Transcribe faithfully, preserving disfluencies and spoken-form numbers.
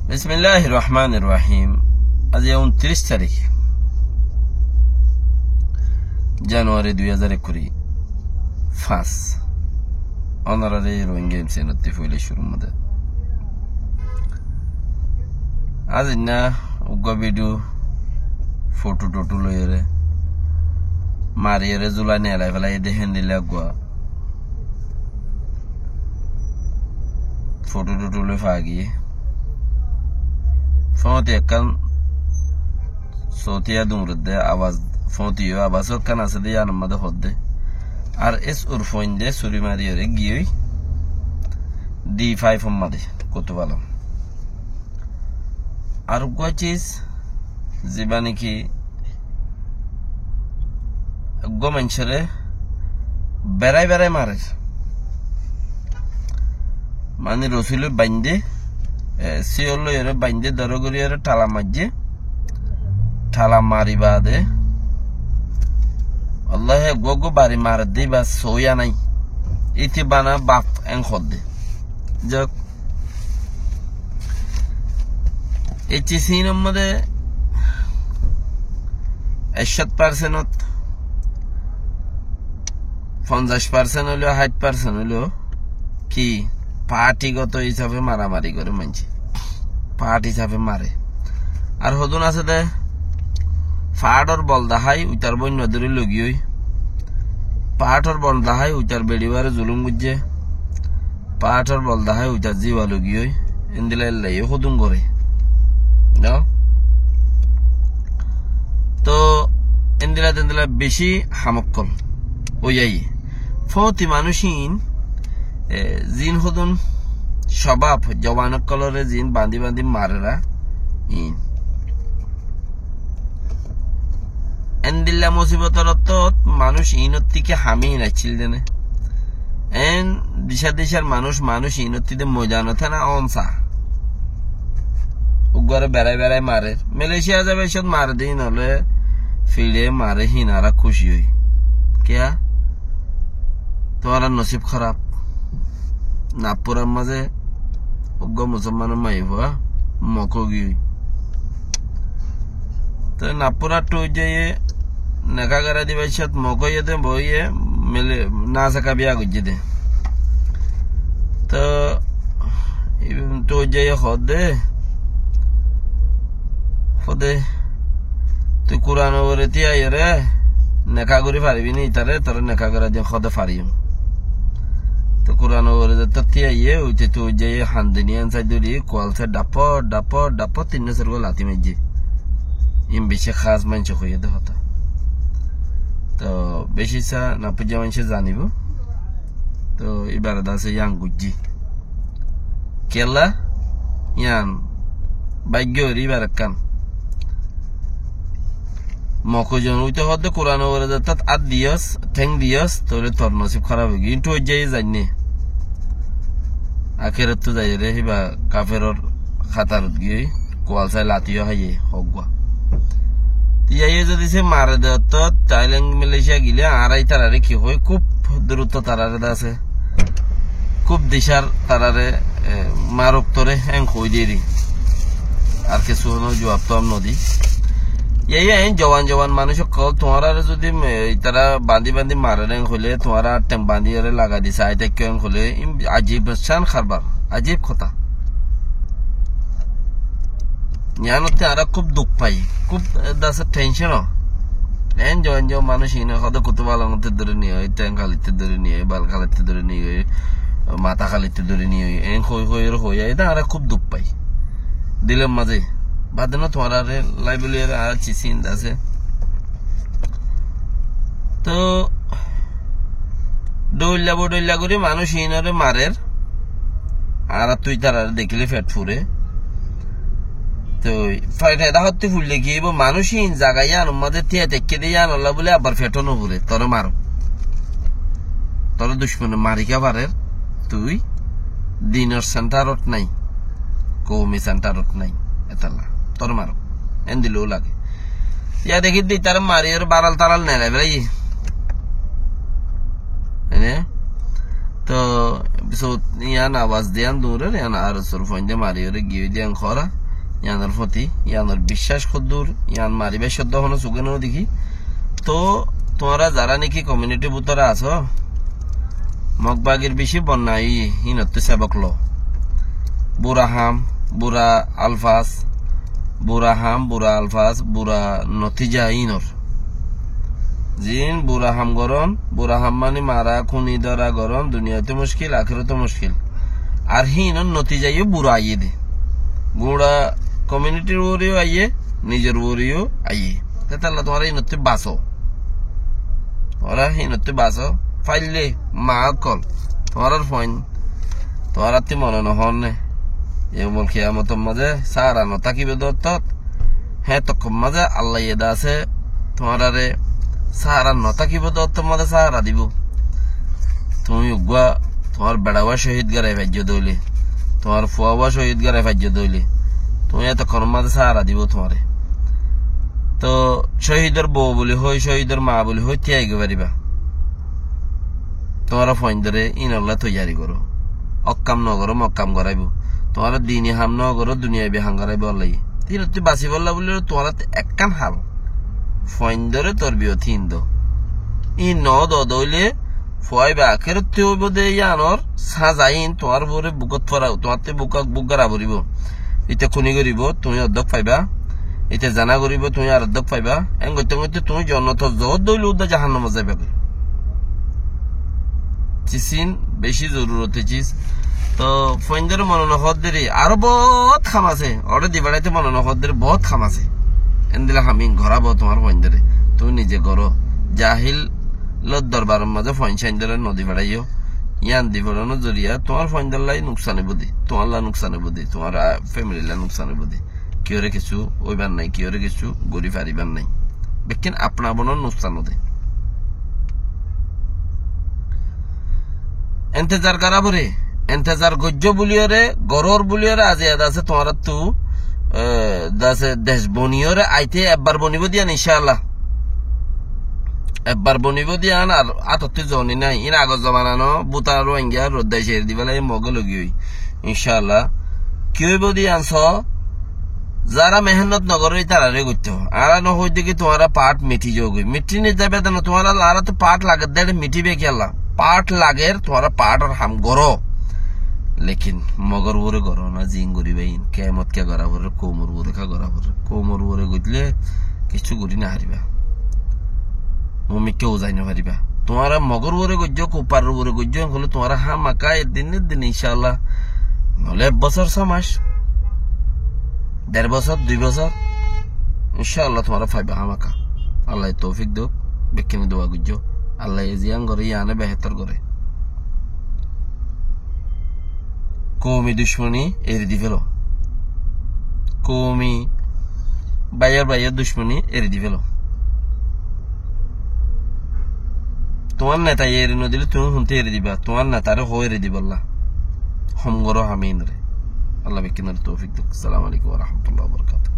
Bismilláhir rohmánir rohím. Aijja untiric tarík, januwari dui házar ekkuri fañs. Ónorare Rohingya M C N ottú foila cúrur modde. Aijja uggwá bidiyó fothó-tothó loiyóre, mariyóre zulai nelai félai de héndilla uggwá fothó-tothó loi fagiyé. Fóñti ekkán sotiya duñredde, abas, fóñti yó abas ekkán asé de, yíanor modde hoódde. Ar es urfoinde suri mariyóre giyói D five or modde, Kutubalam. Ar uggwá cis, zibá niki uggwá maincóre berai berai marer. Mani rosi loi bainde, e, siyór loiyóre bainde, dóro goríyore tala maijjé. Tala mari baade, wallahi, uggwá uggwá bari maredde, ibá sóiya nái. Íte bana baf en hoódde. Zak, ei cis inor modde ekcót parsentot fonzaic parsen óileyo, háit parsen óileyo ki, partigoto hísafe maramari gore maincé. Parti hísafe mare. Ar hodún asé de, faáñtor bol dahái uitar bóinna dóri loigiyói, faáñtor bol dahái uitar beçibáre zulúm goijjé, faáñtor bol dahái uitar zíba loigiyói, endilla ellaiye hodún gore. No? Toh endilla tendilla bicí ham ókkol ói aiyé. Fóñti manúic iín, e, ziín hodún cobab, joban ókkolóre ziín bañdí bañdí marer iín. Endilla musibotor ottót manúic iínottú ki ham iín accíl dé né? Eén dicá dicár manúic, manúic iínottú de moidanot tána ónsa. Uggúare berai berai marer. Malaysia zaibar cót mare de iín óle fiçe mare, híin añára kúci ói. Kiyá? Tuáñrar nosib hóraf. Nagpuror mazé uggúa musolmanor maiyafua mok ói giyói. Toi Nagpur ar Tuijjaye neká gorá dibar cót mok óiye de boiye mele nasaka biya goijjé de. Toi Tuijjaye hoódde, hoódde, tui Kuranor uore tíyaiyóre neká gorí faribí né itaré, toré neká gorá diyum, hoódde fariyum. Toi Kuranor uore zettó tíyaiye, uite Tuijjaye handini ensai dóri, kualsai dhappot, dhappot, dhappot, tinnó sairgúa lati maijjé. Iín bicí hás maincé hoiyé de hotá. Toi bicí sa nafoijja maincé zanibó. Toi íbaré de asé yían goijjé. Kiyólla? Yían báigyo óri íbar ekkán. Mokózon uite hoódde Kuranor uore zettó át diyós, théng diyós, tóile tor nosib hóraf óigiyoi. Iín Tuijjaye zainné. Akérottú zaiyóre híba kaferor hátarot giyói, kualsai lati yó háiye hoggúa. Tíyaye zodi se mare de ottót, Thailand, Malaysia gile añára ítararé ki hoi, kúb durutto tararé de asé. Kúb dicár tararé, e, maruk toré, en hoi deri. Ar kessú honó juab tuab nodi. Yeiye en jowan jowan manúic ókkol, tuáñraré zodi, e, ítara bañdí bañdí marer en hoilé, tuáñra théng bañdíyore lagai di sai táikko en hoilé, im ajib cán harbar, ajib hotá. Yíanottú añára kúb duk fai, kúb, e, de asé théncon ó. En jo, en jo manúic iíne hoódde Kutubalam ottú dóri niyói, théng hálittú dóri niyói, bal hálittú dóri niyói, matá hálittú dóri niyói, en hoi hoi hoi aiyé de añára kúb duk fai. Dilor mazé. Bade no tuáñraré laibeliyóre añára cis iín de asé. Toi dhoilla bodhoilla gorí manúic iínoré marer. Añárattú ítararé dekíle fet fure. Toi fet eçé hottú fuille ki óibo? Manúic iín zaga yíanor mazé tíyai táikke de yíanolla bóli abar feto no fure, toré maró. Toré ducmone mari ká farer, tui dinor sentarot nái, koumi sentarot nái, etolla toré maró. Endilla ó lage. Yá dekí de ítara mariyóre baral taral nelai félaiye. Ene? Toi Sót yián abas diyan durer, yián ar sór foinde mariyore giyói diyan kora, yiánor foti, yiánor biccác hoddur, yián maribár códdo hono suge no deki. Tó tuáñra zará niki komiuniti bútore asó, Mog bagir bicí bonnai, hínottú sebok lo. Bura ham, bura alfas, bura ham, bura alfas, bura notija hínor. Ziín bura ham gorón, bura ham mani mara, kúni, dóra gorón, duniyaittú muckil, akérottú muckil. Ar híinor notija yó bura aiyé dé. Gura komiunitir uore yó aiyé, nizor uore yó aiyé. Hétolla tuáñra hínottú basó. Tuáñra hínottú basó. Faille, maa ókkol, tuáñrar fuain, tuáñrattú mone no hoór né, yomul kiyamotor mazé sáhara no tákibo dé ottót, hétokkor mazé Allaye de asé tuáñráre sáhara no tákibo dé ottór mazé sáhara dibou. Tuñí uggúa tuáñr beçawá cóhid gorai faijjó dé óile, tuáñr fuawá cóhid gorai faijjó dé óile, tuñí hétokkonor mazé sáhara dibou tuáñre. Toóu cóhidor bou buli hoói, cóhidor maa buli hoói tíai goi faribá. Tuáñra fuaindóre ínolla toiyari goró. Ók kam no goró, mok kam goráibou. Tuáñra dini ham no goró, duniyaibi ham goráibou Allaye. Hínottú basibólla buli tuáñrattú ekkán hal. Fuaindóre torbiyot híin do. Íin no do dé óile, fuaiba akérottú óibo dé yíanor sáza íin tuáñr uore bukót fora, tuáñrttú buk, buk gora foribó. Íte kúni goribó, tuñí oddók faiba. Íte zená goribó, tuñí ar oddók faiba. Engoitte engoitte tuñí jonnotor zogót dóile uddá jahannamot zaiba goi. Cisín bicí zorurot e cis. Toóu fuaindóre mone no hoódde ri, aró boóut ham asé. Oré di beçaite mone no hoódde ri, boóut ham asé. Endilla ham íin gorábo tuáñr fuaindóre. Tuñí nize goró. Jahil lor dorbaror mazé fuain cáindóre no di feçáiyo. Yían di feçánor zoriya tuáñr fuaindólla nuksan óibo dé, tuáñlla nuksan óibo dé, tuáñr, a, femililla nuksan óibo dé. Kiyóre kessú óibar nái, kiyóre kessú gorí faribár nái. Bekkín apna bonor nuksan óibo dé. Entezar gorá foré, entezar goijjó buliyóre, gorór buliyóre, aziya de asé tuáñrattú, e, de asé dec boniyóre aite ebbar bonibó diyan, incáalla. Ebbar bonibó diyan ar átottú zoni nái. Ín agor zomana no, búta Ruáingga roddai ceri dibálla, e Mogé logiyói. Incáalla. Ki óibo diyan só, zará mehénnot no goré, ítararé goittó. Añára no hoóidde ki tuáñra paáth mithi zogói. Mithi nizaiba de no, tuáñra añárattú paáth lager dé, mithi be kiyólla. Paáth lager, tuáñra paáthor ham goró. Lekin Mogor uore goró na, ziín goríba íin. Kiyamot kiya gorá foré, koumor uore kiya gorá foré. Koumor uore goillé kessú gorí no faribá. Mumikká uzai no faribá. Tuáñra Mogor uore goijjó, Kufaror uore goijjó, en hoilé tuáñra hámaka ek din ne din, incáalla, noóile ek bosór só mac, der bosór, dui bosór, incáalla tuáñra faiba hámaka. Allaye toufik douk, bekkúne dua goijjó. Allaye ziyán goré, yíane behétor goré. Koumi ducmoni eri di félo. Koumi báiyor báiyor ducmoni eri di félo. Tuáñr netaye eri no dilé tuñí hontú eri diba? Tuáñr netaré hoó eri dibálla. Hom goró ham íinore. Allah bekkúnore toufik douk. Assalamu alaikum wa rahmatullahi wa barakatuhu.